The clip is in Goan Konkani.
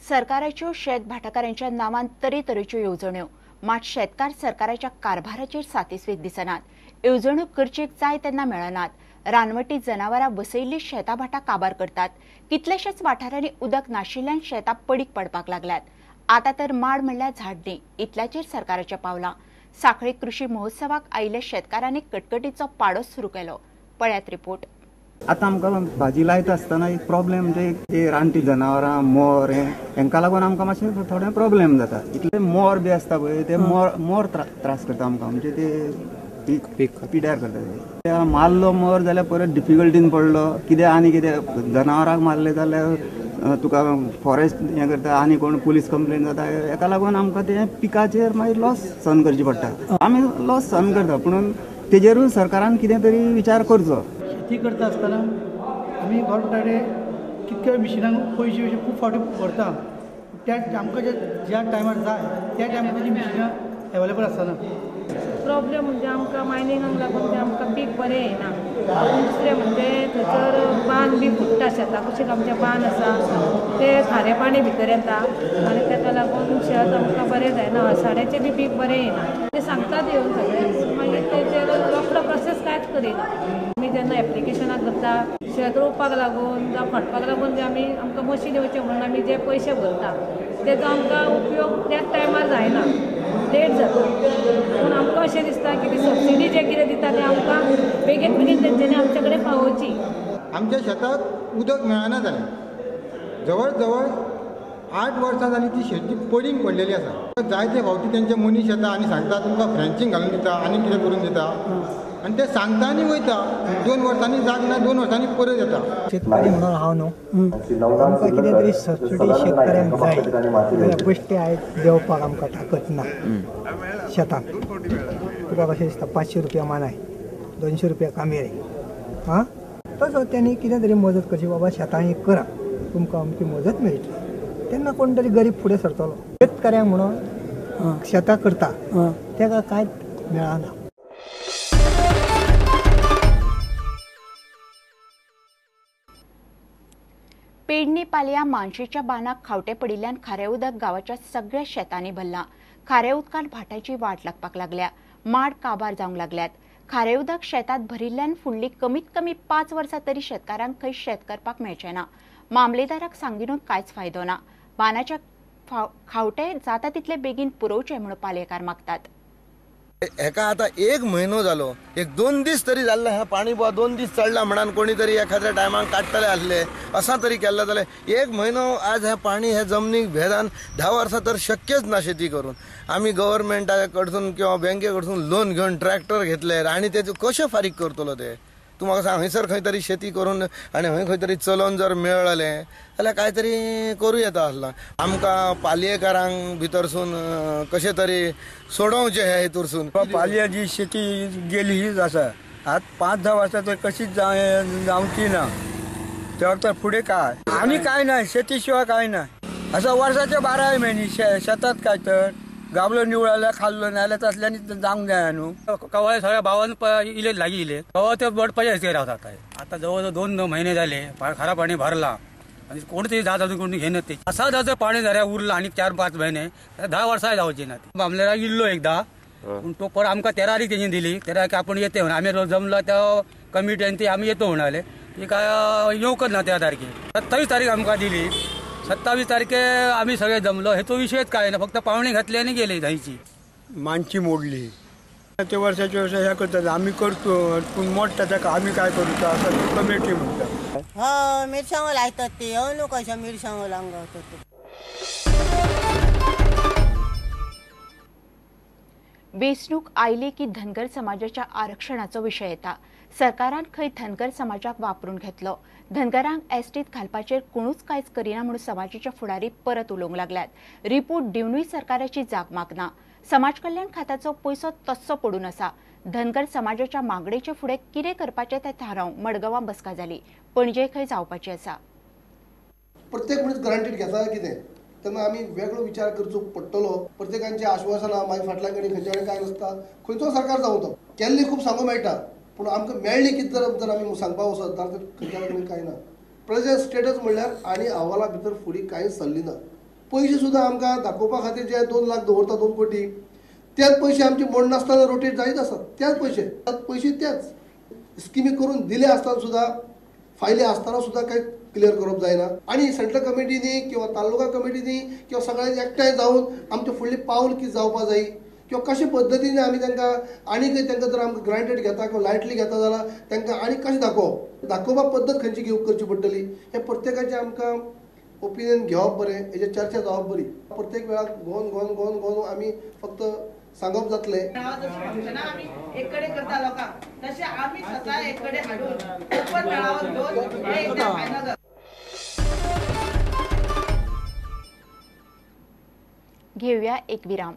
सरकाराच्यो शेत भाटाकारांच्या नांवान तरेतरेच्यो येवजण्यो, मात शेतकार सरकाराच्या कारभाराचेर सातिस्वेत दिसनात। येवजण्यो करचेक जाय तेन्ना मेळनात। रानवटी जनावरां वसयिल्ली शेतां भाटां काबार करतात। कितलेशेच वाठारांनी उदक नाशिल्ल्यान शेतां पडीक पडपाक लागल्यात। आतां तर माड म्हणल्यार झाड न्ही, इतल्याचेर सरकाराचें पावलां। सांखळी कृषी महोत्सवाक आयिल्ल्या शेतकारांनी कटकटीचो पाडो सुरू केलो। पळयात रिपोर्ट। आतां आमकां भाजी लायता आसतना एक प्रॉब्लेम म्हणजे ते रानटी जनावरां मोर हेंकां लागून आमकां मातशें थोडे प्रॉब्लेम जाता। इतले मोर बी आसता पळय ते मोर मोर त्रास करता आमकां, म्हणजे ते पीक पिड्यार करता। ते मारलो मोर जाल्यार परत डिफिकल्टीन पडलो कितें आनी कितें जनावरांक मारले जाल्यार तुका फॉरेस्ट हें करता आनी कोण पुलीस कंप्लेन जाता। हेका लागून आमकां तें पिकाचेर मागीर लॉस सहन करची पडटा। आमी लॉस सहन करता पूण तेजेरूय सरकारान कितें तरी विचार करचो। शेती करता आसतना आमी गव्हर्मेंटा कडेन कितके मिशिनांक पयशे बिशे खूब फावटी भरता, त्या आमकां जे ज्या टायमार जाय त्या टायमार तेजी मिशिनां एवेलेबल आसना। प्रॉब्लेम म्हणजे आमकां मायनिंगाक लागून ते आमकां पीक बरें येना। दुसरें म्हणजे थंयसर बांद बी फुट्टा, शेता कुशीक आमचें बांद आसा ते खारें पाणी भितर येता आनी ताका लागून शेत आमकां बरें जायना। आसाड्याचें बी पीक बरें येना। ते सांगतात येवन सगळें, मागीर तेजेर रोखडो प्रोसेस कांयच करिना। आमी जेन्ना एप्लिकेशनां करता शेत रोवपाक लागून जावं खणपाक लागून जे आमी आमकां मशीन येवचें म्हणून आमी जे पयशे भरता तेजो आमकां उपयोग त्याच टायमार जायना, लेट जाता। पूण आमकां अशें दिसता की ती सबसिडी जे कितें दिता तें आमकां बेगीन बेगीन तेंच्यांनी आमचे कडेन पावोवची। आमच्या शेताक उदक मेळना जालें, जवळ जवळ 8 वर्सां जालीं ती शेती पडींग पडलेली आसा। जायते फावटी तेंचे मनीस येता आनी सांगता तुमकां फ्रेंचींग घालून दिता आनी कितें करून दिता आनी ते सांगता आनी वयता। 2 वर्सांनी जागना, 2 वर्सांनी परत येता। शेतकरी म्हणून हांव न्हू, आमकां कितें तरी सबसिडी शेतकऱ्यांक जाय जाल्यार बेश्टे आयज देंवपाक आमकां ताकत ना। शेतांत तुका कशें दिसता 500 रुपया मानाय, 200 रुपया कामेरी, आं तसो तेणी कितें तरी मदत करची, बाबा शेतां एक करा तुमकां अमकी मदत मेळटली, तेन्ना कोण तरी गरीब फुडें सरतलो। शेतकऱ्यांक म्हणून शेतां करता तेका कांयच मेळना। पेडणी पालया मानशेच्या बांदाक खावटे पडिल्ल्यान खारें उदक गांवाच्या सगळ्या शेतांनी भरलां। खारें उदकान भाटाची वाट लागपाक लागल्या, माड काबार जावंक लागल्यात। खारें उदक शेतांत भरिल्ल्यान फुडली कमीत कमी 5 वर्सां तरी शेतकारांक खंय शेत करपाक मेळचें ना। मामलेदाराक सांगिनून कांयच फायदो ना। बांदाच्या खावटे जाता तितले बेगीन पुरोवचे म्हूण पालयेकार मागतात। हेका आता 1 म्हयनो जालो, 1-2 दीस तरी जाल्ले हा पाणी बुवा 2 दीस चडला म्हणान कोणी तरी एखाद्या टायमाक काडटले आसले, असा तरी केल्ला जाल्यार 1 म्हयनो आज हे पाणी हे जमनीक भेदान 10 वर्सां तर शक्यच ना शेती करून। आमी गव्हर्मेंटा कडसून किंवा बँके कडसून लोन घेवन ट्रॅक्टर घेतले आनी ते कशें फारीक करतलो ते तूं म्हाका सांग। हंयसर खंय तरी शेती करून आनी हंय खंय तरी चलोवन जर मेळ्ळें जाल्यार कांय तरी करूं येता आसलां। आमकां पालयेकारांक भितरसून कशें तरी सोडोवचें हे हितूरसून। पालया जी शेती गेली हीच आसा, आतां 5-10 वर्सां तर कशीच जावची ना, तेव्हा तर फुडें काय आनी काय ना, शेती शिवाय काय ना। असं वर्साचे 12 महिने शेतात काय तर गावलो निवळाल्या खाल्लो नाल्यार तसल्यांनी जावंक जाय न्हू। कवाय सगळ्या भावान इले लागी इले कवा ते बड पाहिजे रावतात। आता जवळजवळ 2 महिने झाले खारा पाणी भरला आणि कोण तरी जात अजून कोणी घेणं ते असा जर पाणी झऱ्या उरला आणि 4-5 महिने 10 वर्सां जावची ना। मामलेदार इल्लो एकदा पूण तो परत आमकां 13 तारीख तेणी दिली, 13 तारखे आपण येते म्हणून आमी जमला त्या कमिटीन ती आमी येतो म्हणाले, ती काय येवकच ना 13 तारखे। 27 तारीख आमकां दिली, 27 तारखे आम्ही सगळे जमलो, हेचो विषयच काय ना, फक्त पावणी घातली आणि गेले जायची। मानची मोडली ते वर्षाच्या वर्ष ह्या करतात, आम्ही करतो पूण मोडटा ताका आम्ही काय करूचा असं कमिटी म्हणटा। हय मिरसांगो लायतात ते, हय न्हू कशें मिरसांगो लावंक गावतात। वेंचणूक आयली की धनगर समाजाच्या आरक्षणाचो विशय येता। सरकारान खंय धनगर समाजाक वापरून घेतलो, धनगरांक एसटीत घालपाचेर कोणूच कांयच करिना म्हणून समाजाचे फुडारी परत उलोवंक लागल्यात। रिपोर्ट दिवनूय सरकाराची जाग मागना। समाज कल्याण खात्याचो पयसो तस्सो पडून आसा। धनगर समाजाच्या मागणेचे फुडें कितें करपाचें तें थारावंक मडगांवां बसका जाली, पणजे खंय जावपाची आसा। प्रत्येक मनीस ग्रांटेड घेता कितें तेन्ना आमी वेगळो विचार करचो पडटलो। प्रत्येकांची आश्वासनां मागीर फाटल्यान कडेन खंयच्या कडेन काय नासता, खंयचो सरकार जावं तो केल्ली खूब सांगूंक मेळटा पूण आमकां मेळ्ळी कितें जर आमी सांगपाक वचत जाल्यार खंयच्या कडेन कांय ना। प्रेझेंट स्टेटस म्हणल्यार आनी अहवाला भितर फुडें कांय सरली ना। पयशे सुद्दां आमकां दाखोवपा खातीर जे 2 लाख दवरता, 2 कोटी, त्याच पयशे आमचे मोडनासतना रोटेट जायत आसात. त्याच पयशे पयशे त्याच स्किमी करून दिले आसतना सुद्दां, फायली आसतना सुद्दां कांय क्लियर करप जायना. आनी सेंट्रल कमिटीनी किंवा तालुका कमिटीनी किंवा सगळ्यांनी एकठांय जावन आमचें फुडलें पावल कितें जावपा जाय किंवा कशे पद्दतीन आमी तांकां आनीक तांकां जर आमकां ग्रांटेड घेता किंवा लायटली घेता जाल्यार तांकां आनी कशें दाखोवप, दाखोवपा पद्दत खंयची घेवप करची पडटली, हें प्रत्येकाचें आमकां ओपिनियन घेवप बरें, हेजेर चर्चा जावप बरी. प्रत्येक वेळाक गोवन गोवन गोवन गोवन आमी फक्त सांगप जातलें. आमी एक कडेन करता लोकांक, तशें आमी स्वता एक कडेन हाडून ओपन मेळावो घेवन हें एकदां फायनल. घेऊया एक विराम.